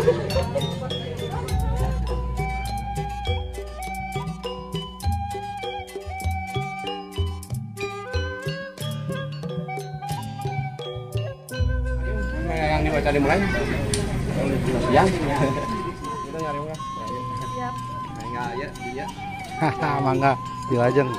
Yang dibaca dimulai. Siang. Kita nyari uang. Siap. Enggak ya, iya. Haha, mangga dilajeng.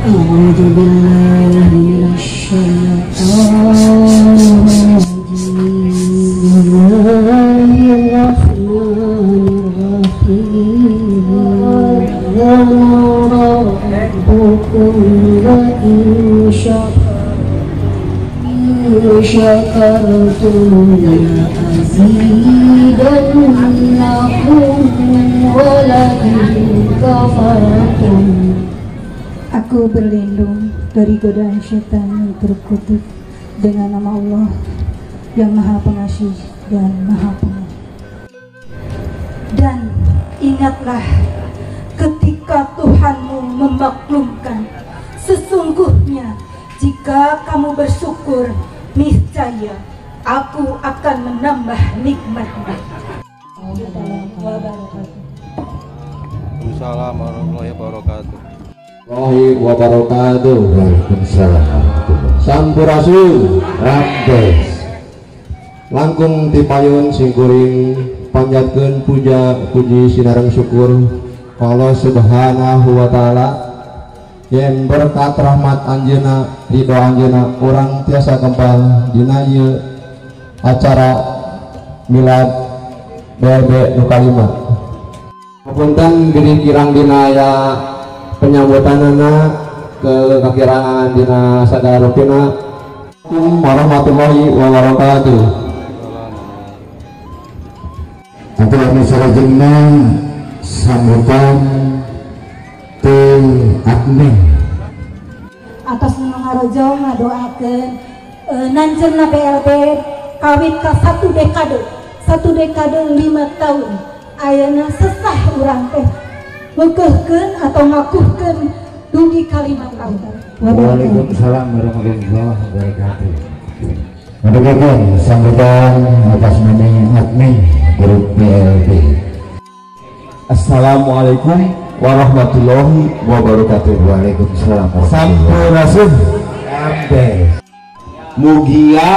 أعوذ بالله من الشيطان الرجيم. بسم الله الرحمن الرحيم. ربكم لئن شكرتم لأزيدنكم ولئن كفرتم. Aku berlindung dari godaan setan yang terkutuk dengan nama Allah yang Maha Pengasih dan Maha Penyayang. Dan ingatlah ketika Tuhanmu memaklumkan, sesungguhnya jika kamu bersyukur, niscaya aku akan menambah nikmatmu. Waalaikumsalam warahmatullahi wabarakatuh. Warahmatullahi wabarakatuh. Waalaikumsalam. Sampurasun. Rampes. Langkung tipayun singkuring panjatkeun puja puji sinareng syukur Allah Subhanahu wa taala yen berkat rahmat anjeunna ridho anjeunna urang tiasa kempal dina ieu acara milad BLB nu kalima. Punten geuning kirang dina aya penyambutanana ke kakirangan dina sagala rupina. Warahmatullahi wabarakatuh. Nanti kami salajengna sambutan ti admin atas ngarojo ngadoakeun nanceurna BLB kawit ka 1 dekade, 1 dekade 5 tahun ayeuna sesah urang teh ngeukeun atau ngakuhkeun dugi ka 5 tahun. Waalaikumsalam warahmatullahi wabarakatuh. Mendukung sambutan atas nama admin grup BLB. Assalamualaikum warahmatullahi wabarakatuh. Waalaikumsalam. Sampurasun. Rampes. Mugia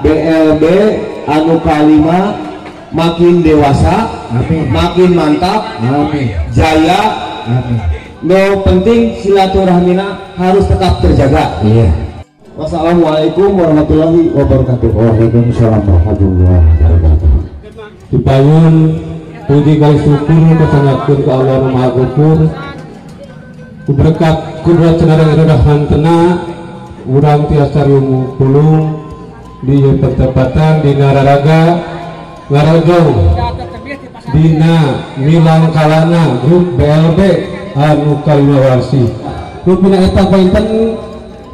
BLB anu kalima makin dewasa, amin, makin mantap, amin, jaya, amin. No penting silaturahmina harus tetap terjaga. Iya. Wassalamualaikum warahmatullahi wabarakatuh. Waalaikumsalam warahmatullahi wabarakatuh. Dipayun Puji kali syukur kasangatkeun ka Allah Nu Maha Ghafur. Ku berkat kudrat cenareng iradah hantena urang tiasa riung pulung di pertempatan dina raraga ngarojong dina milang kalana grup BLB anu kalima warsi. Rupina eta panginten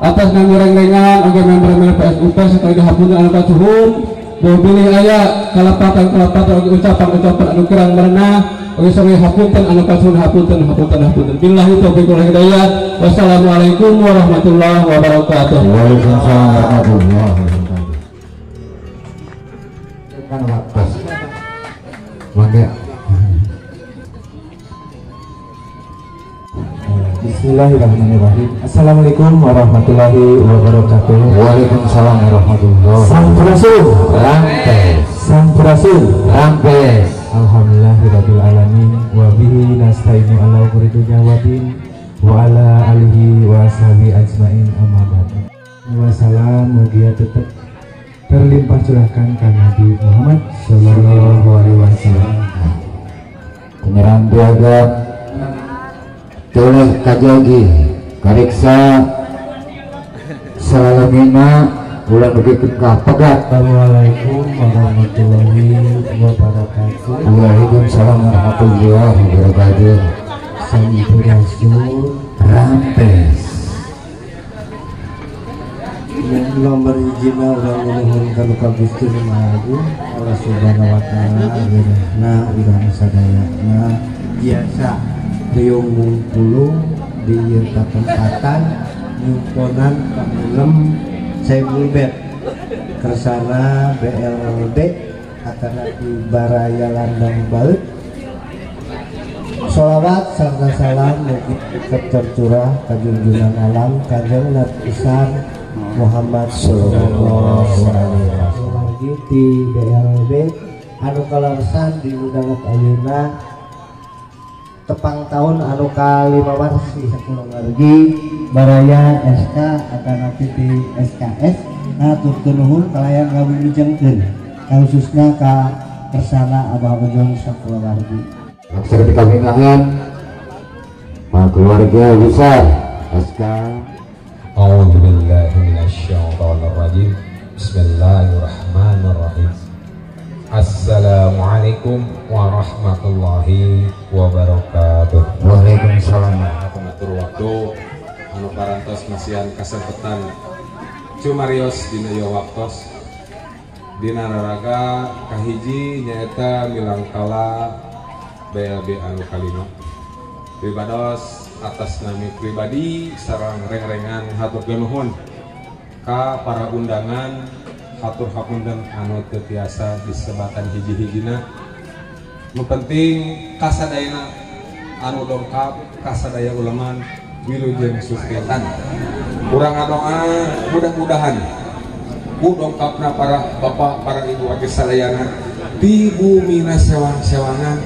atas nami reng-rengan oge member-member PSUP sekali hapunten anu kasuhun bilih aya kalepatan-kalepatan oge ucapan-ucapan anu kurang merenah oge sami hapunten anu kasuhun hapunten hapunten hapunten. Billahi taufiq wal hidayah. Wassalamualaikum warahmatullahi wabarakatuh. Waalaikumsalam warahmatullahi wabarakatuh. Kan waktu. Mangga. Bismillahirrahmanirrahim. Assalamualaikum warahmatullahi wabarakatuh. Waalaikumsalam warahmatullahi wabarakatuh. Sampurasun. Rampes. Sampurasun. Rampes. Alhamdulillahirabbil alamin wa bihi nasta'inu ala umuri dunya waddin wa ala alihi wa ashabi ajmain amma ba'd. Wassalam mugia tetap terlimpah curahkan ka Nabi Muhammad sallallahu alaihi wasallam. Penyerang piagam toleh kajogi kariksa salamina ulah begitu kapegat. Assalamualaikum warahmatullahi wabarakatuh. Waalaikumsalam warahmatullahi wabarakatuh. Sampurasun. Rampes. Nomor hijina urang nuhun ka Gusti Nu Maha Agung Allah Subhanahu wa taala wirahna urang sadayana biasa riung mungpulung di ieu patempatan nyumponan pangulem Saibulbet kersana BLB atanapi Baraya Landang Baeud. Sholawat serta salam mugi tetap tercurah ka junjungan alam Kanjeng Nabi besar Muhammad sallallahu alaihi wasallam. Di BLB anu kaleresan di undangan ayeuna tepang tahun anu kalima warsi sakulowargi Baraya SK atanapi di SKS ngaturkeun nuhun kalayan ngawilujengkeun khususna ka kersana Abah Ojong sakulowargi. Laksana dikaminangan keluarga besar SK. A'udzubillahi minasyaitonirrajim. Bismillahirrahmanirrahim. Assalamualaikum warahmatullahi wabarakatuh. Waalaikumsalam. Pengatur waktu anu parantos masihan kasempetan cumarios dina ieu waktos dina raraga kahiji nyaeta milangkala BLB anu kalima. Pribados atas nami pribadi sareng reng-rengan hatur nuhun ka para undangan hatur hapunten anu teu tiasa disebatan hiji-hijina. Nu penting kasadayana anu dongkap kasadaya uleman wilujeng suksesan. Urang ngadoa mudah-mudahan ku dongkapna para bapak para ibu age sadayana di bumina sewang-sewangan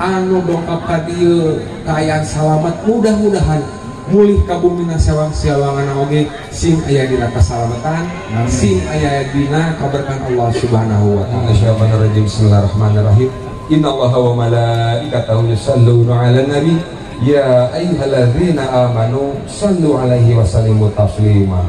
anu dongkap ka dieu kaayaan salamat mudah-mudahan mulih ka bumina sewang-sewangan oge sing aya dina kasalamatan sing aya dina kaberkahan Allah Subhanahu wa taala. Bismillahirrahmanirrahim. Bismillahirrahmanirrahim. Innallaha wa malaikatahu yusholluna 'alan nabi ya ayyuhalladzina amanu shallu 'alaihi wa sallimu taslima.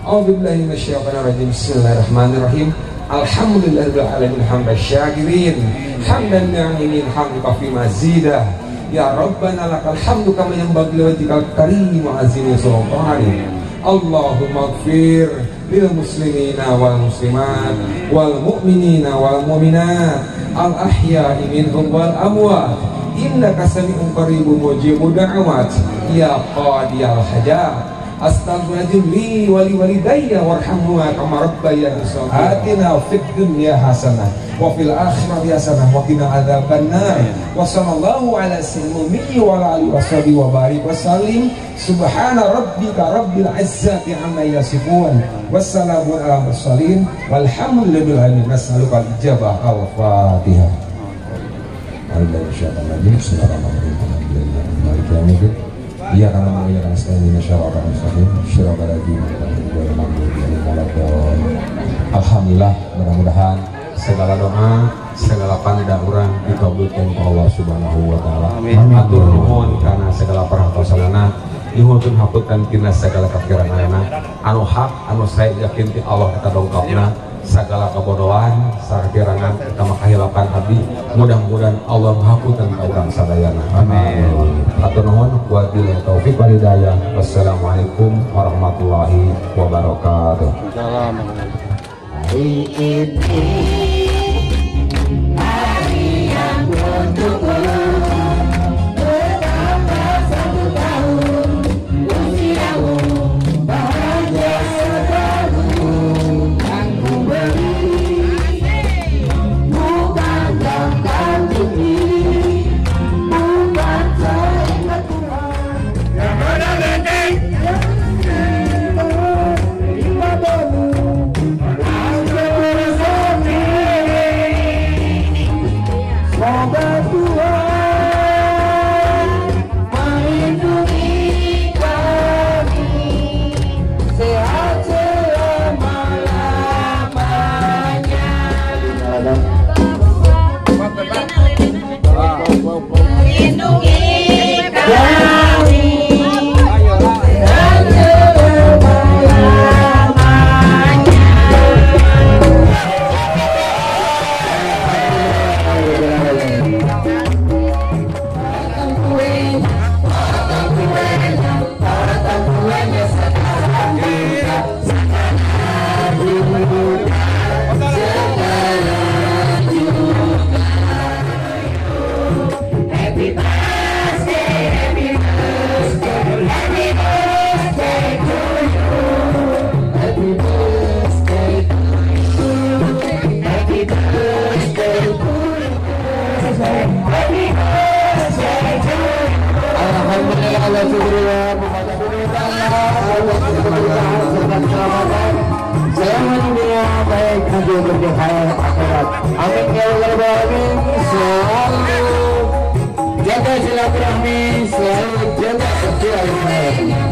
A'udzubillahi minasyaitonir rajim. Bismillahirrahmanirrahim. Alhamdulillahirabbil alamin hamdan syakirin hamdan ni'imin hamdan fi mazidah ya rabbana lakal hamdu kama yanbaghi liwajhikal karim wa azimi sultani. Allahumma ighfir lil muslimina wal muslimat wal mu'minina wal mu'minat al ahya'i minhum wal amwat innaka sami'un qaribun mujibud da'wat ya qadiyal hajat. Astaghfirullahaladzim li wali walidayya warhamhuma kama rabbayani shaghira. Atina fid dunya hasanah wa fil akhirati hasanah wa qina adzabannar. Wa sallallahu ala sayyidina wa ala alihi washabihi wa barik wa sallim. Subhana rabbika rabbil izzati amma yasifun. Wassalamun ala mursalin walhamdulillahi alamin. Nas'aluka al-ijabah. Al-Fatihah. Bismillahirrahmanirrahim. Iya karena iya karena sekali ini. Alhamdulillah, mudah-mudahan Segala doa, segala panda urang dikabulkeun ku Allah Subhanahu wa taala. Atur nuhun kana segala perhatosanana, nyuhunkeun hapunten tina segala kakiranganana. Anu hak, anu sae yakin ti Allah eta dongkapna. Segala kebodohan, sakirangan eta mah kahilapan abdi. Mudah-mudahan Allah ngahapunten ka urang sadayana. Amin. Hatur nuhun, wabillahi taufik wal hidayah. Wassalamualaikum warahmatullahi wabarakatuh. Hari ini hari yang untukmu bertambah 1 tahun usiamu bahagia selalu yang ku beri bukan tentang tinggi bukan seingat Tuhan yang ada genteng di padamu. Semoga Tuhan melindungi kami sehat selama-lamanya. Melindungi kami sehat selama-lamanya. Happy birthday, happy birthday, happy birthday to you. Happy birthday to you. Happy birthday to you. Happy birthday to you. Alhamdulillah, alhamdulillah, selama dunia baik nanti akhirat. Amin ya rabbal alamin. Selalu jaga silaturahmi, selalu jaga keluarga.